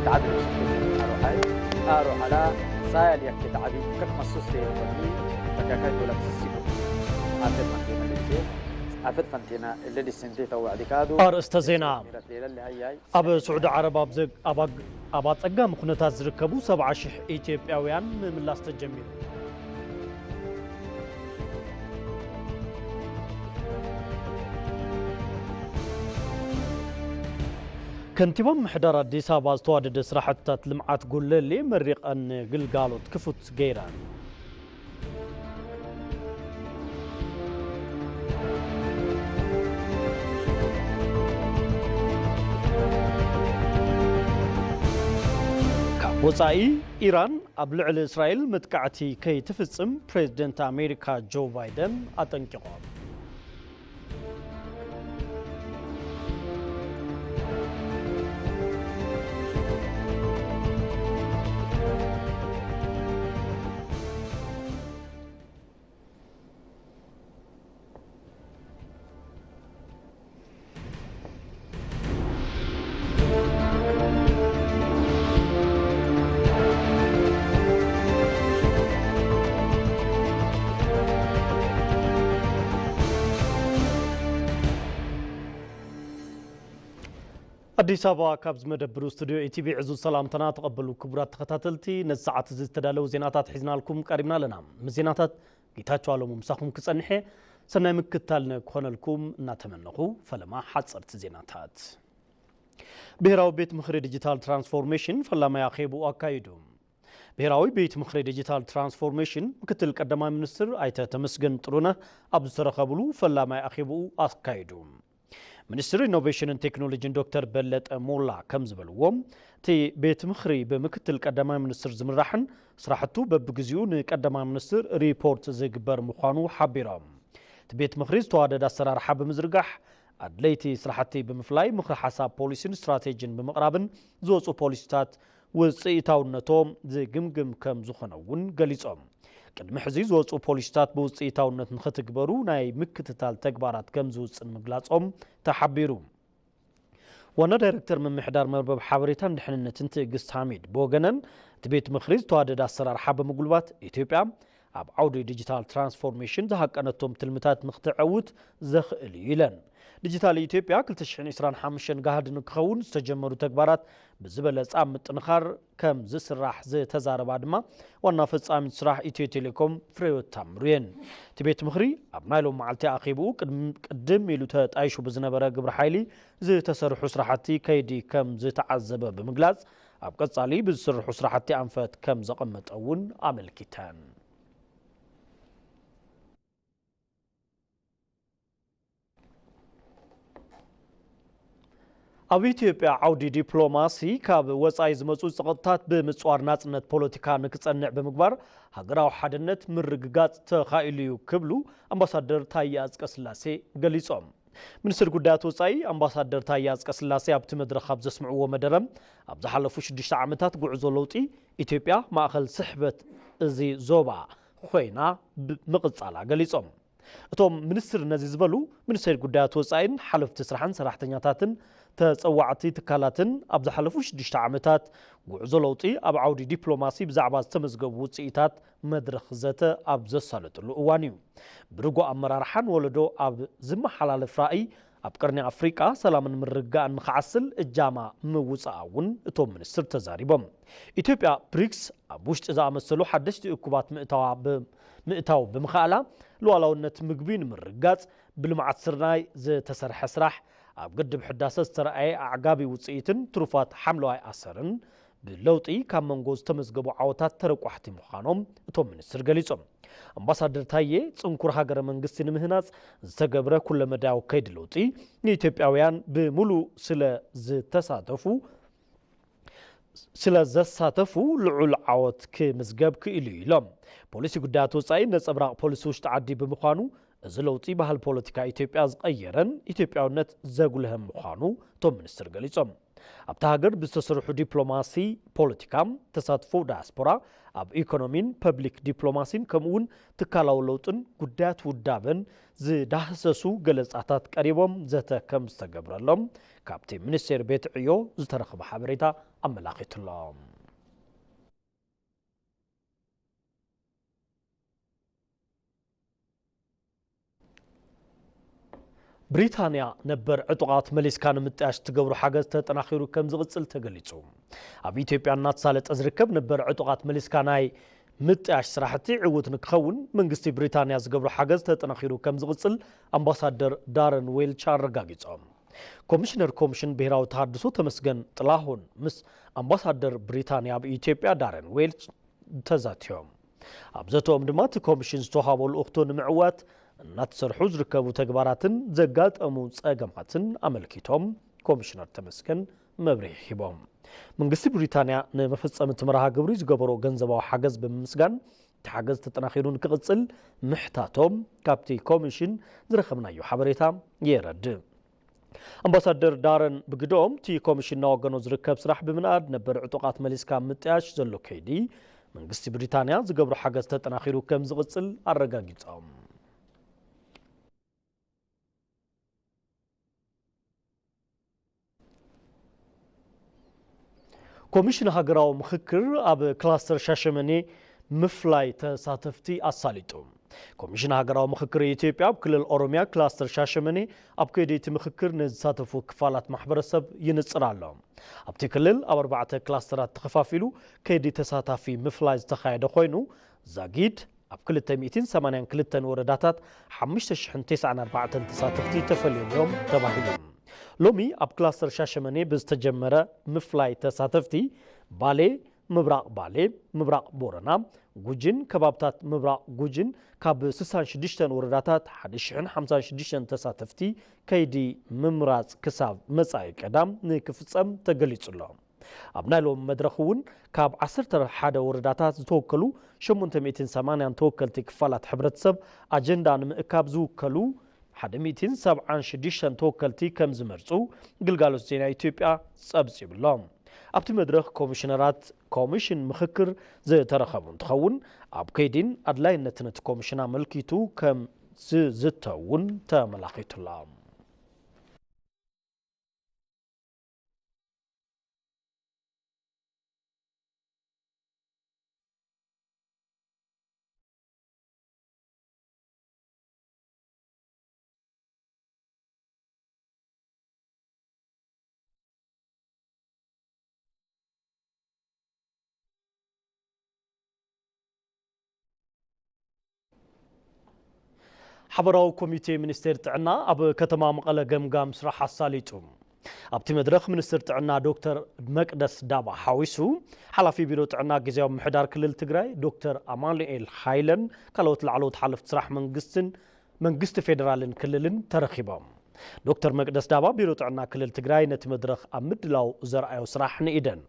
تعبي بسكتي أروحي أروح على سايل يكتي تعبي كك مصوص تي بني بكاكاي ولا بسسي أفت فانتينا للسي أفت فانتينا اللي دي سنتي تو عدي كادو ኣርእስተ ዜና። اللي هي ኣብ ስዑዲ ዓረብ ኣብ ዘግ-፣ ኣብ ኣግ-፣ ኣብ ኣጸጋሚ ኩነታት ዝርከቡ ሰብዓ ሽሕ ኢትዮጵያውያን ምምላስ ተጀሚሩ። ከንቲባ ምምሕዳር ኣዲስ ኣበባ ዝተዋደደ ስራሕትታት ልምዓት ጉለሌ መሪቐን ግልጋሎት ክፉት ገይረን። ካብ ወጻኢ፣ ኢራን ኣብ ልዕሊ እስራኤል መጥቃዕቲ ከይትፍጽም ፕሬዝደንት ኣሜሪካ ጆ ባይደን ኣጠንቂቖም። ኣዲስ ኣበባ ካብ ዝመደብሩ ስቱዲዮ ኢቲቪ ዕዙዝ ሰላምታና ተቐበሉ። ክቡራት ተኸታተልቲ፣ ነዚ ሰዓት እዚ ዝተዳለዉ ዜናታት ሒዝናልኩም ቀሪብና ኣለና። ምስ ዜናታት ጌታቸው ኣለሙ ምሳኹም ክጸንሕ እየ። ሰናይ ምክትታል ክኾነልኩም እናተመነኹ፣ ፈለማ ሓጸርቲ ዜናታት። ብሄራዊ ቤት ምኽሪ ዲጂታል ትራንስፎርሜሽን ፈላማይ ኣኼብኡ ኣካይዱ። ብሄራዊ ቤት ምኽሪ ዲጂታል ትራንስፎርሜሽን ምክትል ቀዳማይ ሚኒስትር ኣይተ ተመስገን ጥሩነህ ኣብ ዝተረኸብሉ ፈላማይ ኣኼብኡ ኣካይዱ። ሚኒስትር ኢኖቬሽንን ቴክኖሎጂን ዶክተር በለጠ ሞላ ከም ዝበልዎ፣ እቲ ቤት ምኽሪ ብምክትል ቀዳማይ ሚኒስትር ዝምራሕን ስራሕቱ በብግዚኡ ንቀዳማይ ሚኒስትር ሪፖርት ዝግበር ምዃኑ ሓቢሮም። እቲ ቤት ምኽሪ ዝተዋደደ ኣሰራርሓ ብምዝርጋሕ፣ ኣድለይቲ ስራሕቲ ብምፍላይ ምኽሪ ሓሳብ ፖሊሲን ስትራቴጂን ብምቕራብን ዝወፁ ፖሊሲታት ውፅኢታውነቶም ዝግምግም ከም ዝኾነ እውን ገሊፆም። ቅድሚ ሕዚ ዝወፁ ፖሊሲታት ብውፅኢታውነት ንኽትግበሩ ናይ ምክትታል ተግባራት ከም ዝውፅን ምግላፆም ተሓቢሩ። ዋና ዳይሬክተር ምምሕዳር መርበብ ሓበሬታን ድሕንነትን ትዕግስት ሓሚድ ብወገነን፣ እቲ ቤት ምኽሪ ዝተዋደደ ኣሰራርሓ ብምጉልባት ኢትዮጵያ ኣብ ዓውዲ ዲጂታል ትራንስፎርሜሽን ዝሃቀነቶም ትልምታት ንክትዕውት ዘኽእል እዩ ኢለን። ዲጂታል ኢትዮጵያ ክልተ ሽሕን ዕስራን ሓሙሽተን ጋህዲ ንክኸውን ዝተጀመሩ ተግባራት ብዝበለጸ ኣብ ምጥንኻር ከም ዝስራሕ ዝተዛረባ ድማ ዋና ፈጻሚት ስራሕ ኢትዮ ቴሌኮም ፍሬህይወት ታምሩ እየን። እቲ ቤት ምኽሪ ኣብ ናይ ሎም መዓልቲ ኣኼብኡ ቅድም፣ ቅድም ኢሉ ተጣይሹ ብዝነበረ ግብረ ሓይሊ ዝተሰርሑ ስራሕቲ ከይዲ ከም ዝተዓዘበ ብምግላጽ፣ ኣብ ቀጻሊ ብዝስርሑ ስራሕቲ ኣንፈት ከም ዘቐመጠ እውን ኣመልኪተን። ኣብ ኢትዮጵያ ዓውዲ ዲፕሎማሲ ካብ ወጻኢ ዝመጹ ጸቕጥታት ብምጽዋር ናጽነት ፖለቲካ ንክጸንዕ ብምግባር ሃገራዊ ሓድነት ምርግጋጽ ተኻኢሉ እዩ ክብሉ ኣምባሳደር ታየ ኣጽቀስላሴ ገሊጾም። ሚኒስትር ጉዳያት ወጻኢ ኣምባሳደር ታየ ኣጽቀስላሴ ኣብቲ መድረኽ ኣብ ዘስምዕዎ መደረ፣ ኣብ ዝሓለፉ ሽዱሽተ ዓመታት ጉዕዞ ለውጢ ኢትዮጵያ ማእኸል ስሕበት እዚ ዞባ ኮይና ብ-፣ ምቕጻላ ገሊጾም። እቶም ሚኒስትር ነዚ ዝበሉ፣ ሚኒስቴር ጉዳያት ወጻኢን ሓለፍቲ ስራሕን ሰራሕተኛታትን ተጸዋዕቲ ትካላትን ኣብ ዝሓለፉ ሽዱሽተ ዓመታት ጉዕዞ ለውጢ ኣብ ዓውዲ ዲፕሎማሲ ብዛዕባ ዝተመዝገቡ ውጽኢታት መድረኽ ዘተ ኣብ ዘሳለጥሉ እዋን እዩ። ብርጉእ ኣመራርሓን ወለዶ ኣብ ዝመሓላለፍ ራእይ ኣብ ቀርኒ ኣፍሪቃ ሰላምን ምርግጋእን ንኽዓስል እጃማ ምውጻኣ እውን እቶም ሚኒስትር ተዛሪቦም። ኢትዮጵያ ብሪክስ ኣብ ውሽጢ ዝኣመሰሉ ሓደሽቲ እኩባት ምእታዋ ብ-፣ ምእታው ብምኽኣላ፣ ሉዓላውነት ምግቢ ንምርግጋጽ፣ ብልምዓት ስርናይ ዝተሰርሐ ስራሕ፣ ኣብ ግድብ ሕዳሰ ዝተረኣየ ኣዕጋቢ ውጽኢትን ትሩፋት ሓምለዋይ ኣሰርን ብለውጢ ካብ መንጎ ዝተመዝገቡ ዓወታት ተረቋሕቲ ምዃኖም እቶም ሚኒስትር ገሊጾም። ኣምባሳደር ታዬ፣ ጽንኩር ሃገረ መንግስቲ ንምህናጽ ዝተገብረ ኩለመዳያዊ ከይዲ ለውጢ ንኢትዮጵያውያን ብምሉእ ስለ ዝተሳተፉ፣ ስለ ዘሳተፉ ልዑል ዓወት ክምዝገብ ክኢሉ እዩ ኢሎም። ፖሊሲ ጉዳያት ወጻኢ ነጸብራቕ ፖሊሲ ውሽጢ ዓዲ ብምዃኑ፣ እዚ ለውጢ ባህል ፖለቲካ ኢትዮጵያ ዝቐየረን ኢትዮጵያውነት ዘጉልሀን ምዃኑ እቶም ሚኒስትር ገሊጾም። ኣብታ ሃገር ብዝተሰርሑ ዲፕሎማሲ፣ ፖለቲካ፣ ተሳትፎ ዳያስፖራ፣ ኣብ ኢኮኖሚን ፐብሊክ ዲፕሎማሲን ከምኡውን ትካላዊ ለውጥን ጉዳያት ውዳበን ዝዳህሰሱ ገለጻታት ቀሪቦም ዘተ ከም ዝተገብረሎም ካብቲ ሚኒስቴር ቤት ዕዮ ዝተረኸበ ሓበሬታ ኣመላኺቱሎ። ብሪታንያ ነበር ዕጡቓት መሊስካ ንምጥያሽ ትገብሮ ሓገዝ ተጠናኺሩ ከም ዝቕጽል ተገሊጹ። ኣብ ኢትዮጵያ እናተሳለጠ ዝርከብ ነበር ዕጡቓት መሊስካ ናይ ምጥያሽ ስራሕቲ ዕዉት ንክኸውን መንግስቲ ብሪታንያ ዝገብሮ ሓገዝ ተጠናኺሩ ከም ዝቕጽል ኣምባሳደር ዳረን ዌልች ኣረጋጊጾም። ኮሚሽነር ኮሚሽን ብሄራዊ ተሃድሶ ተመስገን ጥላሁን ምስ ኣምባሳደር ብሪታንያ ኣብ ኢትዮጵያ ዳረን ዌልች ተዛትዮም። ኣብ ዘተኦም ድማ እቲ ኮሚሽን ዝተዋሃቦ ልኡኽቶ ንምዕዋት እናተሰርሑ ዝርከቡ ተግባራትን ዘጋጠሙ ጸገማትን ኣመልኪቶም ኮሚሽነር ተመስገን መብርሂ ሂቦም። መንግስቲ ብሪታንያ ንመፈጸሚ እቲ መርሃ ግብሪ ዝገበሮ ገንዘባዊ ሓገዝ ብምምስጋን፣ እቲ ሓገዝ ተጠናኺሩ ንክቕጽል ምሕታቶም ካብቲ ኮሚሽን ዝረኸብናዮ ሓበሬታ የረድእ። ኣምባሳደር ዳረን ብግደኦም፣ እቲ ኮሚሽን እናወገኖ ዝርከብ ስራሕ ብምንኣድ ነበር ዕጡቓት መሊስካ ምጥያሽ ዘሎ ከይዲ መንግስቲ ብሪታንያ ዝገብሮ ሓገዝ ተጠናኺሩ ከም ዝቕጽል ኣረጋጊጾም። ኮሚሽን ሃገራዊ ምኽክር ኣብ ክላስተር ሻሸመኔ ምፍላይ ተሳተፍቲ ኣሳሊጡ። ኮሚሽን ሃገራዊ ምኽክር ኢትዮጵያ ኣብ ክልል ኦሮሚያ ክላስተር ሻሸመኔ ኣብ ከይዲ እቲ ምኽክር ንዝሳተፉ ክፋላት ማሕበረሰብ ይንጽር ኣሎ። ኣብቲ ክልል ኣብ ኣርባዕተ ክላስተራት ተኸፋፊሉ ከይዲ ተሳታፊ ምፍላይ ዝተኻየደ ኮይኑ፣ ዛጊድ ኣብ ክልተ ሚእትን ሰማንያን ክልተን ወረዳታት ሓሙሽተ ሽሕን ተስዓን ኣርባዕተን ተሳተፍቲ ተፈልዮም እዮም ተባሂሉ። ሎሚ ኣብ ክላስተር ሻሸመኔ ብዝተጀመረ ምፍላይ ተሳተፍቲ፣ ባሌ፣ ምብራቕ ባሌ፣ ምብራቕ ቦረና፣ ጉጅን ከባብታት ምብራቕ ጉጅን ካብ ስሳን ሽዱሽተን ወረዳታት ሓደ ሽሕን ሓምሳን ሽዱሽተን ተሳተፍቲ ከይዲ ምምራጽ ክሳብ መጻኢ ቀዳም ንክፍጸም ተገሊጹ ኣሎ። ኣብ ናይ ሎሚ መድረኽ እውን ካብ ዓሰርተ ሓደ ወረዳታት ዝተወከሉ ሸሞንተ ሚእትን ሰማንያን ተወከልቲ ክፋላት ሕብረተሰብ ኣጀንዳ ንምእካብ ዝውከሉ ሓደ ሚእትን ሰብዓን ሽዱሽተን ተወከልቲ ከም ዝመርጹ ግልጋሎት ዜና ኢትዮጵያ ጸብጺቡ ኣሎ። ኣብቲ መድረኽ ኮሚሽነራት ኮሚሽን ምኽክር ዝተረኸቡ እንትኸውን፣ ኣብ ከይዲን ኣድላይነትን እቲ ኮሚሽን ኣመልኪቱ ከም ዝዝተ እውን ተመላኺቱ ኣሎ። ሓበራዊ ኮሚቴ ሚኒስቴር ጥዕና ኣብ ከተማ መቐለ ገምጋም ስራሕ ኣሳሊጡ። ኣብቲ መድረኽ ሚኒስትር ጥዕና ዶክተር መቅደስ ዳባ ሓዊሱ፣ ሓላፊ ቢሮ ጥዕና ግዝያዊ ምምሕዳር ክልል ትግራይ ዶክተር ኣማኑኤል ሃይለን ካልኦት ላዕለዎት ሓለፍቲ ስራሕ መንግስትን መንግስቲ ፌዴራልን ክልልን ተረኺቦም። ዶክተር መቅደስ ዳባ ቢሮ ጥዕና ክልል ትግራይ ነቲ መድረኽ ኣብ ምድላው ዘርኣዮ ስራሕ ንኢደን።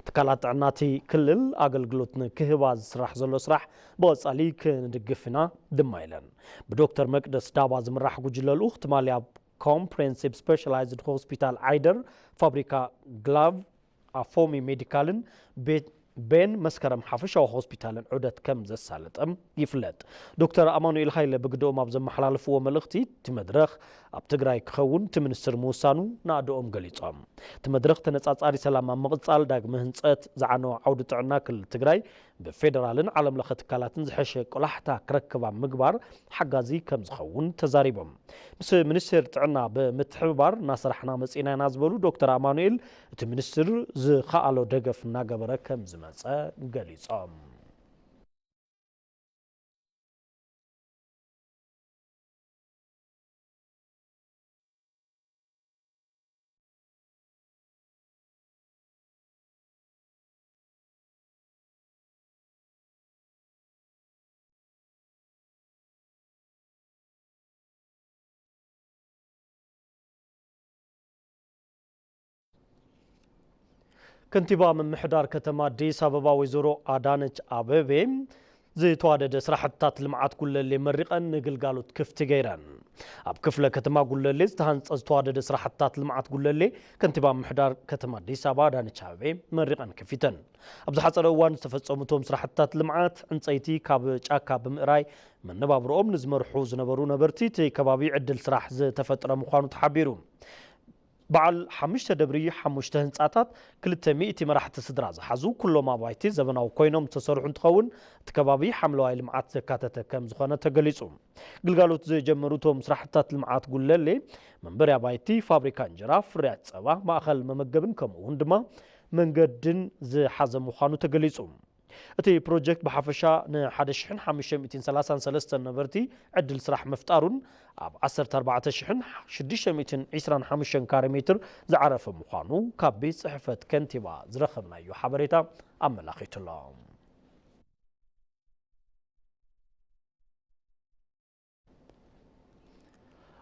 ትካላት ጥዕና እቲ ክልል ኣገልግሎት ንክህባ ዝስራሕ ዘሎ ስራሕ ብቐጻሊ ክንድግፍ ኢና ድማ ኢለን። ብዶክተር መቅደስ ዳባ ዝምራሕ ጉጅለ ልኡኽ ትማሊ ኣብ ኮምፕሬንሲቭ ስፔሻላይዝድ ሆስፒታል ዓይደር፣ ፋብሪካ ግላቭ፣ ኣፎሚ ሜዲካልን ቤት ቤን መስከረም ሓፈሻዊ ሆስፒታልን ዑደት ከም ዘሳለጠም ይፍለጥ። ዶክተር ኣማኑኤል ሃይለ ብግደኦም ኣብ ዘመሓላለፍዎ መልእኽቲ፣ እቲ መድረኽ ኣብ ትግራይ ክኸውን እቲ ሚኒስትር ምውሳኑ ናእድኦም ገሊጾም። እቲ መድረኽ ተነጻጻሪ ሰላም ኣብ ምቕጻል፣ ዳግመ ህንጸት ዝዓነወ ዓውዲ ጥዕና ክልል ትግራይ ብፌደራልን ዓለም ለኸ ትካላትን ዝሐሸ ቆላሕታ ክረክብ ኣብ ምግባር ሓጋዚ ከም ዝኸውን ተዛሪቦም። ምስ ሚኒስቴር ጥዕና ብምትሕብባር እናሰራሕና መጺእና ኢና ዝበሉ ዶክተር ኣማኑኤል፣ እቲ ሚኒስትር ዝኸኣሎ ደገፍ እናገበረ ከም ዝመጸ ገሊጾም። ከንቲባ ምምሕዳር ከተማ ኣዲስ ኣበባ ወይዘሮ ኣዳነች ኣበቤ ዝተዋደደ ስራሕትታት ልምዓት ጉለሌ መሪቐን ንግልጋሎት ክፍቲ ገይረን። ኣብ ክፍለ ከተማ ጉለሌ ዝተሃንጸ ዝተዋደደ ስራሕትታት ልምዓት ጉለሌ ከንቲባ ምምሕዳር ከተማ ኣዲስ ኣበባ ኣዳነች ኣበቤ መሪቐን ከፊተን። ኣብ ዝሓጸረ እዋን ዝተፈጸሙ እቶም ስራሕትታት ልምዓት፣ ዕንጸይቲ ካብ ጫካ ብምእራይ መነባብሮኦም ንዝመርሑ ዝነበሩ ነበርቲ እቲ ከባቢ ዕድል ስራሕ ዝተፈጥረ ምዃኑ ተሓቢሩ። በዓል ሓሙሽተ ደብሪ፣ ሓሙሽተ ህንፃታት፣ ክልተ ሚእቲ መራሕቲ ስድራ ዝሓዙ ኩሎም ኣባይቲ ዘበናዊ ኮይኖም ዝተሰርሑ እንትኸውን፣ እቲ ከባቢ ሓምለዋይ ልምዓት ዘካተተ ከም ዝኾነ ተገሊፁ። ግልጋሎት ዝጀመሩ እቶም ስራሕትታት ልምዓት ጉለሌ መንበሪ ኣባይቲ፣ ፋብሪካ እንጀራ፣ ፍርያት ፀባ፣ ማእኸል መመገብን ከምኡ እውን ድማ መንገድን ዝሓዘ ምዃኑ ተገሊፁ። እቲ ፕሮጀክት ብሓፈሻ ን ሓደ ሽሕን ሓሙሽተ ሚእትን ሰላሳን ሰለስተን ነበርቲ ዕድል ስራሕ ምፍጣሩን ኣብ ዓሰርተ ኣርባዕተ ሽሕን ሽዱሽተ ሚእትን ዕስራን ሓሙሽተን ካሬ ሜትር ዝዓረፈ ምዃኑ ካብ ቤት ጽሕፈት ከንቲባ ዝረኸብናዮ ሓበሬታ ኣመላኺቱ ኣሎ።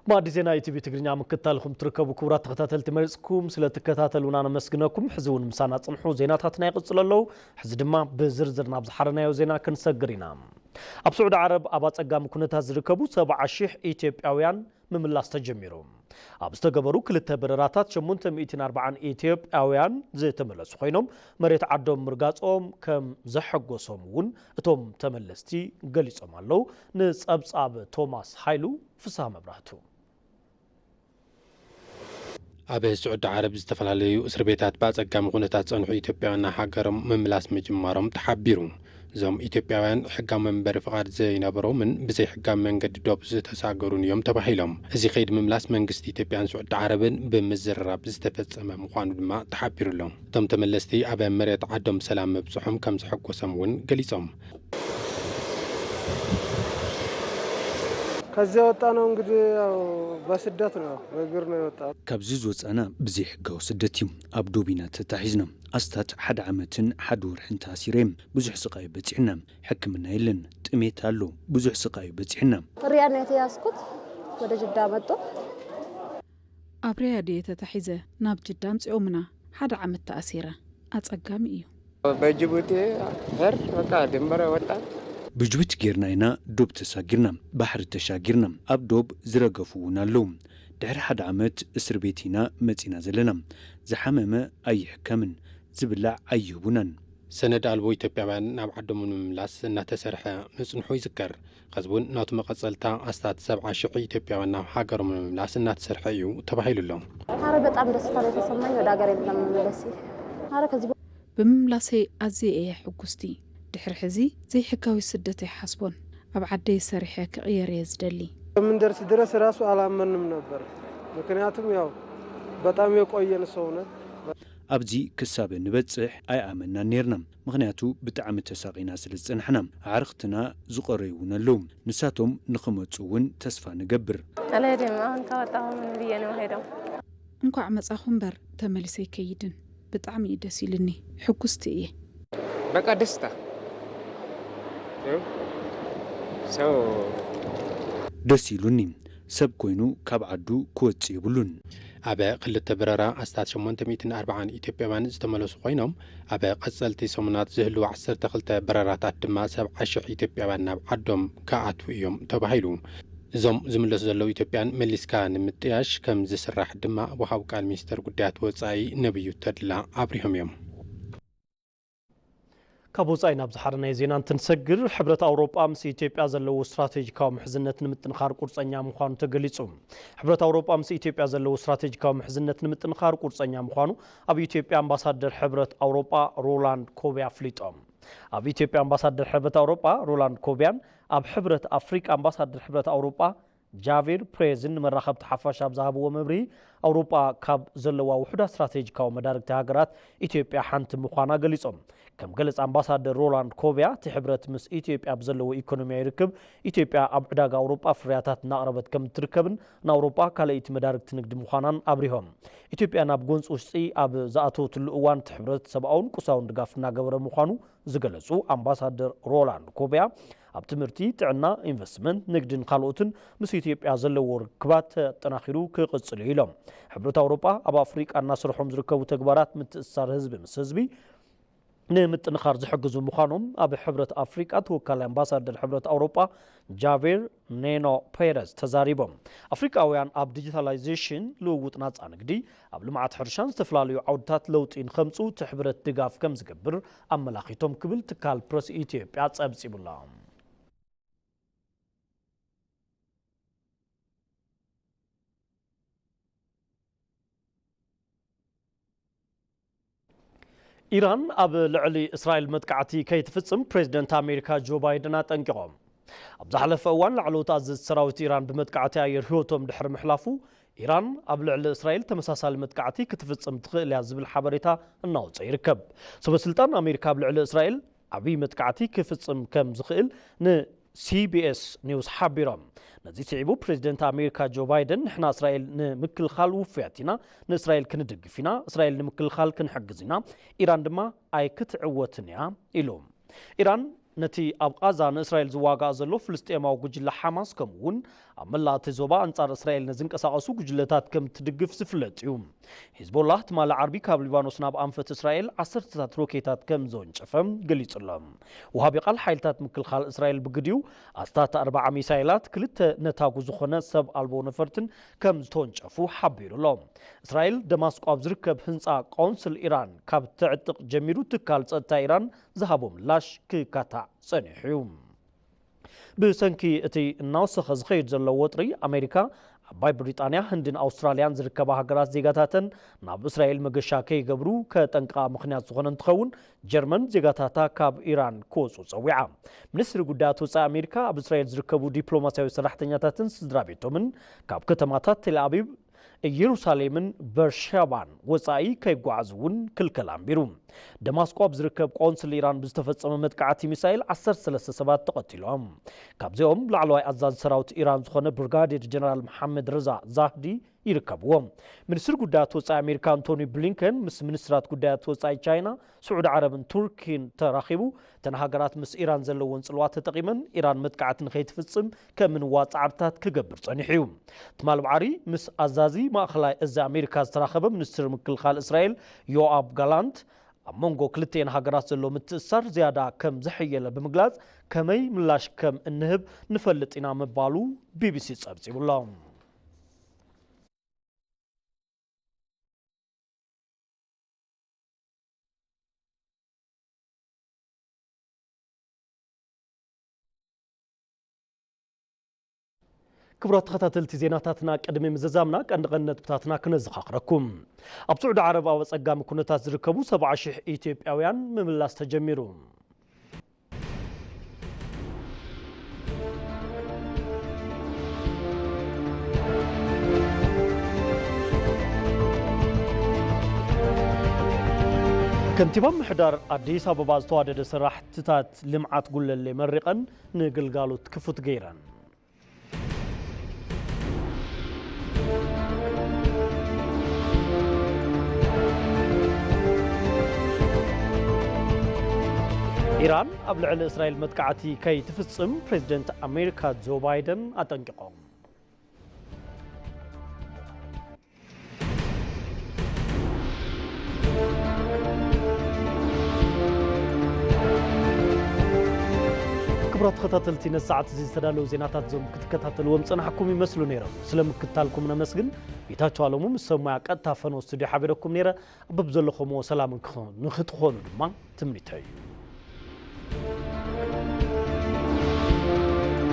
ማዕዲ ዜና ኢቲቪ ትግርኛ ምክትታልኩም ትርከቡ ክቡራት ተኸታተልቲ፣ መሪጽኩም ስለ ትከታተሉና ነመስግነኩም። ሕዚ እውን ምሳና ጽንሑ፣ ዜናታትና ይቕጽሉ ኣለዉ። ሕዚ ድማ ብዝርዝር ናብ ዝሓረናዮ ዜና ክንሰግር ኢና። ኣብ ስዑዲ ዓረብ ኣብ ኣጸጋሚ ኩነታት ዝርከቡ ሰብዓ ሺሕ ኢትዮጵያውያን ምምላስ ተጀሚሩ። ኣብ ዝተገበሩ ክልተ በረራታት ሸሞንተ ሚእትን ኣርባዓን ኢትዮጵያውያን ዝተመለሱ ኮይኖም፣ መሬት ዓዶም ምርጋጾም ከም ዘሐጎሶም እውን እቶም ተመለስቲ ገሊጾም ኣለዉ። ንጸብጻብ ቶማስ ሃይሉ፣ ፍስሃ መብራህቱ። ኣብ ስዑዲ ዓረብ ዝተፈላለዩ እስር ቤታት ብኣጸጋሚ ኩነታት ዝጸንሑ ኢትዮጵያውያን ናብ ሃገሮም ምምላስ ምጅማሮም ተሓቢሩ። እዞም ኢትዮጵያውያን ሕጋዊ መንበሪ ፍቓድ ዘይነበሮምን ብዘይ ሕጋዊ መንገዲ ዶብ ዝተሳገሩን እዮም ተባሂሎም። እዚ ከይዲ ምምላስ መንግስቲ ኢትዮጵያን ስዑዲ ዓረብን ብምዝርራብ ዝተፈጸመ ምዃኑ ድማ ተሓቢሩ ኣሎ። እቶም ተመለስቲ ኣብ መሬት ዓዶም ብሰላም ምብጽሖም ከም ዘሐጎሶም እውን ገሊጾም። ከዚያ ወጣ ነው እንግዲህ ያው በስደት ነው፣ በእግር ነው የወጣ። ካብዚ ዝወጻና ብዘይ ሕጋዊ ስደት እዩ። ኣብ ዶብ ኢና ተታሒዝና። ኣስታት ሓደ ዓመትን ሓደ ወርሕን ተኣሲረ። ብዙሕ ስቓይ በጺሕና። ሕክምና የለን። ጥሜት ኣሎ። ብዙሕ ስቓይ በጺሕና። ሪያድ ነው የተያዝኩት። ወደ ጅዳ መጡ። ኣብ ሪያድ እየ ተታሒዘ። ናብ ጅዳ ኣምጺኦምና። ሓደ ዓመት ተኣሲረ። ኣጸጋሚ እዩ። በጅቡቲ ሄር በቃ ድንበር ወጣን። ብጅቡቲ ጌርና ኢና ዶብ ተሳጊርና፣ ባሕሪ ተሻጊርና። ኣብ ዶብ ዝረገፉ እውን ኣለዉ። ድሕሪ ሓደ ዓመት እስር ቤት ኢና መጺና ዘለና። ዝሓመመ ኣይሕከምን፣ ዝብላዕ ኣይህቡናን። ሰነድ ኣልቦ ኢትዮጵያውያን ናብ ዓዶም ንምምላስ እናተሰርሐ ምጽንሑ ይዝከር። ኸዚ እውን ናቱ መቐጸልታ ኣስታት ሰብዓ ሽሕ ኢትዮጵያውያን ናብ ሃገሮም ንምምላስ እናተሰርሐ እዩ ተባሂሉ ኣሎ። ኧረ በጣም ደስታ ነው የተሰማኝ ወደ ሀገሬ ለመመለሴ። ኧረ ከዚህ በ- ብምምላሰይ ኣዝየ እየ ሕጉስቲ። ድሕሪ ሕዚ ዘይሕጋዊ ስደት ኣይሓስቦን። ኣብ ዓደይ ሰሪሐ ክቕየር እየ ዝደሊ። እስከምንደርስ ድረስ ራሱ አላመንም ነበር። ምክንያቱም ያው በጣም የቆየን ሰው ነን። ኣብዚ ክሳብ ንበጽሕ ኣይኣመናን ኔርና። ምኽንያቱ ብጣዕሚ ተሳቒና ስለ ዝጸናሕና። ኣዕርኽትና ዝቐረዩ እውን ኣለዉ። ንሳቶም ንኽመጹ እውን ተስፋ ንገብር። አልሄድም። አሁን ከወጣሁ ምን ብዬ ነው ሄደው? እንኳዕ መጻኹ እምበር ተመሊሰ ኣይከይድን። ብጣዕሚ እዩ ደስ ኢሉኒ። ሕጉስቲ እየ። በቃ ደስታ ሰው ደስ ኢሉኒ። ሰብ ኮይኑ ካብ ዓዱ ክወጽእ የብሉን። ኣብ ክልተ በረራ ኣስታት ሸሞንተ ሚእትን ኣርባዓን ኢትዮጵያውያን ዝተመለሱ ኮይኖም፣ ኣብ ቀጸልቲ ሰሙናት ዝህልዉ ዓሰርተ ክልተ በረራታት ድማ ሰብዓ ሽሕ ኢትዮጵያውያን ናብ ዓዶም ክኣትዉ እዮም ተባሂሉ። እዞም ዝምለሱ ዘለዉ ኢትዮጵያን መሊስካ ንምጥያሽ ከም ዝስራሕ ድማ ወሃብ ቃል ሚኒስተር ጉዳያት ወጻኢ ነብዩ ተድላ ኣብሪሆም እዮም። ካብ ወጻኢ ናብ ዝሓረናዮ ዜና እንትንሰግር፣ ሕብረት ኣውሮጳ ምስ ኢትዮጵያ ዘለዎ ስትራቴጂካዊ ምሕዝነት ንምጥንኻር ቁርጸኛ ምዃኑ ተገሊጹ። ሕብረት ኣውሮጳ ምስ ኢትዮጵያ ዘለዎ ስትራቴጂካዊ ምሕዝነት ንምጥንኻር ቁርጸኛ ምዃኑ ኣብ ኢትዮጵያ ኣምባሳደር ሕብረት ኣውሮጳ ሮላንድ ኮቢያ ኣፍሊጦም። ኣብ ኢትዮጵያ ኣምባሳደር ሕብረት ኣውሮጳ ሮላንድ ኮቢያን ኣብ ሕብረት ኣፍሪቃ ኣምባሳደር ሕብረት ኣውሮጳ ጃቪር ፕሬዝን ንመራኸብቲ ሓፋሽ ኣብ ዝሃብዎ መብርሂ፣ ኣውሮጳ ካብ ዘለዋ ውሑዳት ስትራቴጂካዊ መዳርግቲ ሃገራት ኢትዮጵያ ሓንቲ ምዃና ገሊጾም። ከም ገለጻ ኣምባሳደር ሮላንድ ኮቢያ፣ እቲ ሕብረት ምስ ኢትዮጵያ ብዘለዎ ኢኮኖሚያዊ ርክብ፣ ኢትዮጵያ ኣብ ዕዳጋ ኣውሮጳ ፍርያታት እናቕረበት ከም እትርከብን ንኣውሮጳ ካልኣይቲ መዳርግቲ ንግዲ ምዃናን ኣብሪሆም። ኢትዮጵያ ናብ ጎንፂ ውሽጢ ኣብ ዝኣተወትሉ እዋን፣ እቲ ሕብረት ሰብኣውን ቁሳውን ድጋፍ እናገበረ ምዃኑ ዝገለጹ ኣምባሳደር ሮላንድ ኮቢያ፣ ኣብ ትምህርቲ፣ ጥዕና፣ ኢንቨስትመንት፣ ንግድን ካልኦትን ምስ ኢትዮጵያ ዘለዎ ርክባት ተጠናኺሩ ክቕጽል እዩ ኢሎም። ሕብረት ኣውሮጳ ኣብ ኣፍሪቃ እናሰርሖም ዝርከቡ ተግባራት ምትእስሳር ህዝቢ ምስ ህዝቢ ንምጥንኻር ዝሕግዙ ምዃኖም ኣብ ሕብረት ኣፍሪቃ ተወካላይ ኣምባሳደር ሕብረት ኣውሮጳ ጃቬር ኔኖ ፔረዝ ተዛሪቦም። ኣፍሪቃውያን ኣብ ዲጂታላይዜሽን፣ ልውውጥ ናጻ ንግዲ፣ ኣብ ልምዓት ሕርሻን ዝተፈላለዩ ዓውድታት ለውጢ ንኸምፅኡ እቲ ሕብረት ድጋፍ ከም ዝገብር ኣመላኺቶም ክብል ትካል ፕረስ ኢትዮጵያ ፀብፂቡላ። ኢራን ኣብ ልዕሊ እስራኤል መጥቃዕቲ ከይትፍጽም ፕሬዝደንት ኣሜሪካ ጆ ባይደን ኣጠንቂቖም። ኣብ ዝሓለፈ እዋን ላዕለዎት ኣዘዝቲ ሰራዊት ኢራን ብመጥቃዕቲ ኣየር ህይወቶም ድሕሪ ምሕላፉ፣ ኢራን ኣብ ልዕሊ እስራኤል ተመሳሳሊ መጥቃዕቲ ክትፍጽም ትኽእል እያ ዝብል ሓበሬታ እናወጸ ይርከብ። ሰበ ስልጣን ኣሜሪካ ኣብ ልዕሊ እስራኤል ዓብዪ መጥቃዕቲ ክፍጽም ከም ዝኽእል ንሲቢኤስ ኒውስ ሓቢሮም። ነዚ ስዒቡ ፕሬዝደንት ኣሜሪካ ጆ ባይደን፣ "ንሕና እስራኤል ንምክልኻል ውፉያት ኢና፣ ንእስራኤል ክንድግፍ ኢና፣ እስራኤል ንምክልኻል ክንሕግዝ ኢና፣ ኢራን ድማ ኣይክትዕወትን እያ" ኢሉ። ኢራን ነቲ ኣብ ቓዛ ንእስራኤል ዝዋጋእ ዘሎ ፍልስጤማዊ ጉጅለ ሓማስ፣ ከምኡ እውን ኣብ መላእ እቲ ዞባ ኣንጻር እስራኤል ንዝንቀሳቐሱ ጉጅለታት ከም ትድግፍ ዝፍለጥ እዩ። ሂዝቦላህ ትማሊ ዓርቢ ካብ ሊባኖስ ናብ ኣንፈት እስራኤል ዓሰርተታት ሮኬታት ከም ዘወንጨፈ ገሊጹ ኣሎ። ወሃቢ ቃል ሓይልታት ምክልኻል እስራኤል ብግዲኡ፣ ኣስታት ኣርብዓ ሚሳይላት፣ ክልተ ነታጉ ዝኾነ ሰብ ኣልቦ ነፈርትን ከም ዝተወንጨፉ ሓቢሩ ኣሎ። እስራኤል ደማስቆ ኣብ ዝርከብ ህንጻ ቆንስል ኢራን ካብ ተዕጥቕ ጀሚሩ፣ ትካል ጸጥታ ኢራን ዝሃቦ ምላሽ ክካታዕ ጸኒሑ እዩ። ብሰንኪ እቲ እናወሰኸ ዝኸይድ ዘሎ ወጥሪ፣ ኣሜሪካ፣ ዓባይ ብሪጣንያ፣ ህንድን ኣውስትራልያን ዝርከባ ሃገራት ዜጋታተን ናብ እስራኤል መገሻ ከይገብሩ ከጠንቅቓ ምኽንያት ዝኾነ እንትኸውን፣ ጀርመን ዜጋታታ ካብ ኢራን ክወፁ ጸዊዓ። ሚኒስትሪ ጉዳያት ወጻኢ ኣሜሪካ ኣብ እስራኤል ዝርከቡ ዲፕሎማስያዊ ሰራሕተኛታትን ስድራ ቤቶምን ካብ ከተማታት ቴል ኣቪቭ፣ ኢየሩሳሌምን በርሸባን ወጻኢ ከይጓዓዙ እውን ክልከል ኣንቢሩ። ደማስቆ ኣብ ዝርከብ ቆንስል ኢራን ብዝተፈጸመ መጥቃዕቲ ሚሳኤል ዓሰርተ ሰለስተ ሰባት ተቐቲሎም። ካብዚኦም ላዕለዋይ ኣዛዚ ሰራዊት ኢራን ዝኾነ ብርጋዴር ጀነራል መሓመድ ረዛ ዛህዲ ይርከብዎም። ሚኒስትር ጉዳያት ወጻኢ ኣሜሪካ ኣንቶኒ ብሊንከን ምስ ሚኒስትራት ጉዳያት ወጻኢ ቻይና፣ ስዑዲ ዓረብን ቱርኪን ተራኺቡ፣ እተን ሃገራት ምስ ኢራን ዘለወን ጽልዋ ተጠቒመን ኢራን መጥቃዕቲ ንኸይትፍጽም ከምንዋ ጻዕርታት ክገብር ጸኒሑ እዩ። ትማሊ ብዓሪ ምስ ኣዛዚ ማእኸላይ እዚ ኣሜሪካ ዝተራኸበ ሚኒስትር ምክልኻል እስራኤል ዮኣብ ጋላንት፣ ኣብ መንጎ ክልቲኤን ሃገራት ዘሎ ምትእስሳር ዝያዳ ከም ዘሐየለ ብምግላጽ፣ ከመይ ምላሽ ከም እንህብ ንፈልጥ ኢና ምባሉ ቢቢሲ ጸብጺቡ ኣሎ። ክቡራት ተኸታተልቲ ዜናታትና፣ ቅድሚ ምዝዛምና ቀንዲ ቀንዲ ነጥብታትና ክነዘኻኽረኩም። ኣብ ስዑዲ ዓረብ ኣብ ኣጸጋሚ ኩነታት ዝርከቡ ሰብዓ ሽሕ ኢትዮጵያውያን ምምላስ ተጀሚሩ። ከንቲባ ምሕዳር ኣዲስ ኣበባ ዝተዋደደ ስራሕትታት ልምዓት ጉለሌ መሪቐን ንግልጋሎት ክፉት ገይረን። ኢራን ኣብ ልዕሊ እስራኤል መጥቃዕቲ ከይትፍጽም ፕሬዝደንት ኣሜሪካ ጆ ባይደን ኣጠንቂቖም። ክቡራት ተኸታተልቲ፣ ነዚ ሰዓት እዚ ዝተዳለዉ ዜናታት እዞም ክትከታተልዎም ጸናሕኩም ይመስሉ ነይሮም። ስለ ምክትታልኩም ነመስግን። ጌታቸው ኣለሙ ምስ ሰብ ሞያ ቀጥታ ፈኖ ስቱድዮ ሓቢረኩም ነይረ። ኣብ በብዘለኹምዎ ሰላም ንክኾ-፣ ንክትኾኑ ድማ ትምኒተይ እዩ።